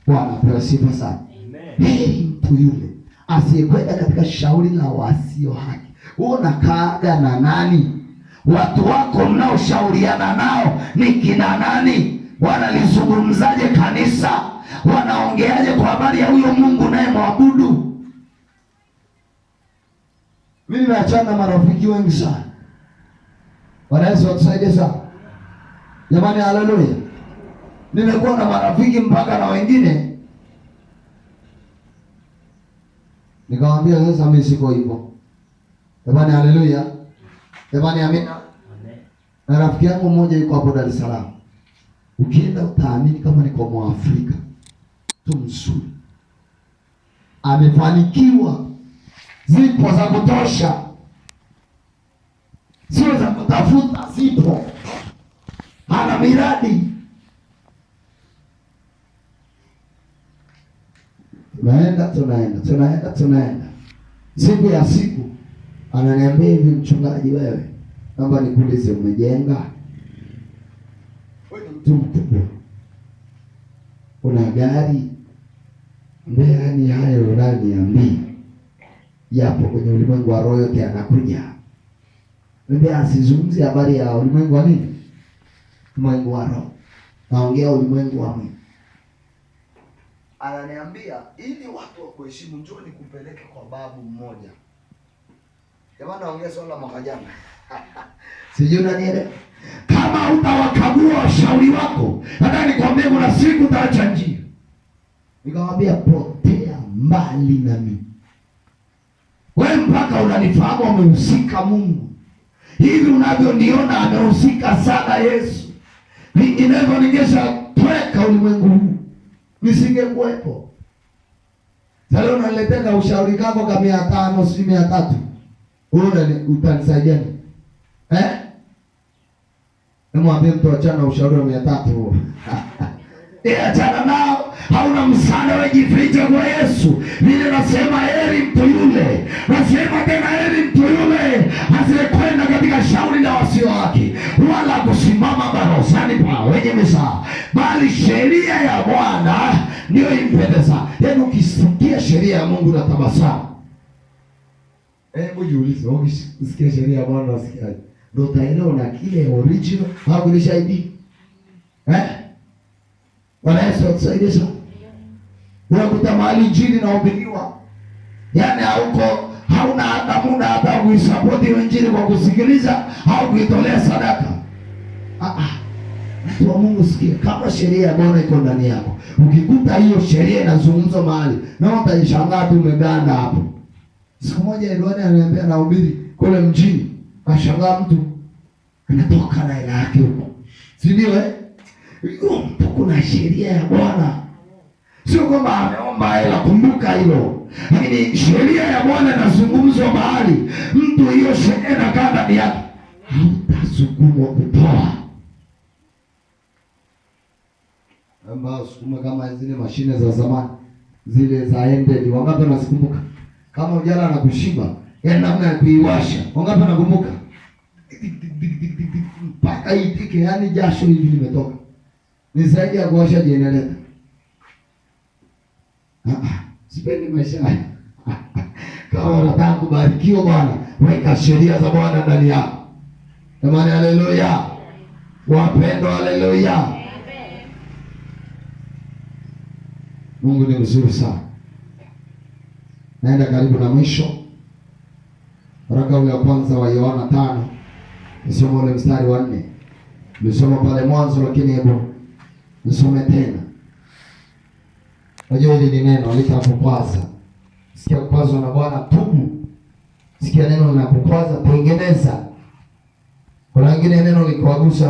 Bwana apewe sifa sana. Heri mtu yule asiyekwenda katika shauri la wasio haki. Wewe unakaaga na nani? Watu wako mnaoshauriana nao ni kina nani? Wanalizungumzaje kanisa? Wanaongeaje kwa habari ya huyo Mungu naye mwabudu? Mimi nimeachana marafiki wengi sana. Bwana Yesu atusaidie sana. Jamani, haleluya. Nimekuwa na marafiki mpaka na wengine nikamwambia, sasa mimi siko hivyo. Jamani, haleluya. Jamani, amina. Na rafiki yangu mmoja yuko hapo Dar es Salaam, ukienda utaamini kama niko Mwafrika tu mzuri, amefanikiwa, zipo za kutosha, sio za kutafuta, zipo, ana miradi. Tunaenda tunaenda tunaenda tunaenda, siku ya siku ananiambia hivi, mchungaji, wewe naomba nikuulize, umejenga? Wewe ni mtu mkubwa, una gari? Yaani hayo unaniambia yapo kwenye ulimwengu wa roho, yote yanakuja. Mbea asizungumzi habari ya ulimwengu wa nini? Ulimwengu wa roho, naongea ulimwengu wa mwili. Ananiambia ili watu wakuheshimu, njoo nikupeleke kwa babu mmoja. Jamani, naongea swala la mwaka jana. Sijui unanielewa. Kama utawakagua washauri wako, nataka nikwambie kuna siku utaacha njia. Nikamwambia potea mbali na mimi. Wewe mpaka unanifahamu amehusika Mungu. Hivi unavyoniona amehusika sana Yesu. Vinginevyo ningeshatweka ulimwengu huu. Nisingekuwepo. Sasa unaniletea ushauri kako ka 500 si 300. Wewe utanisaidia nini? Eh? Nimwambie mtu achana ushauri wa 300 huo. Achana nao, hauna msaada, wewe jifiche kwa Yesu. Vile nasema heri mtu yule, nasema tena heri mtu yule asiyekwenda katika shauri la wasio haki, wala kusimama barazani pa wenye mizaha, bali sheria ya Bwana ndiyo impendeza. Yaani ukisikia sheria ya Mungu na tabasamu. Hebu jiulize, ukisikia sheria ya Bwana unasikiaje? Ndio utaelewa na kile original au ile shahidi. Eh? Bwana Yesu atusaidie sana. Unakuta mahali injili inahubiriwa, yaani hauko, hauna hata muda hata kuisapoti hiyo injili kwa kusikiliza au kuitolea sadaka. Mtu wa Mungu sikia, kama sheria ya Bwana iko ndani yako, ukikuta hiyo sheria inazungumzwa mahali, na utaishangaa tu umeganda hapo. Siku moja Edward ananiambia anahubiri kule mjini, ashangaa mtu anatoka na hela yake huko, si ndio? Huyo mtu kuna sheria ya Bwana, sio kwamba ameomba hela, kumbuka hilo. Lakini sheria ya Bwana inazungumzwa mahali, mtu hiyo sheria inakaa ndani yake, hautasukumwa kutoa. Ambao sukuma kama zile mashine za zamani zile za endeli, wangapi wanazikumbuka? Kama ujana anakushiba, yaani namna ya kuiwasha, wangapi wanakumbuka? Mpaka itike, yaani jasho hivi limetoka. Ni zaidi ya kuwasha generator. Sipendi maisha haya. Kama unataka kubarikiwa Bwana, weka sheria za Bwana ndani yako. Jamani, haleluya. Wapendwa, haleluya. Mungu ni mzuri sana. Naenda karibu na mwisho. Waraka ule wa kwanza wa Yohana 5, nisome ule mstari wa 4. Nilisoma pale mwanzo, lakini hebu nisome tena. Unajua hili ni neno litakukwaza. Sikia kukwazwa na Bwana, tubu. Sikia neno linakukwaza, tengeneza. Kuna wengine neno likiwagusa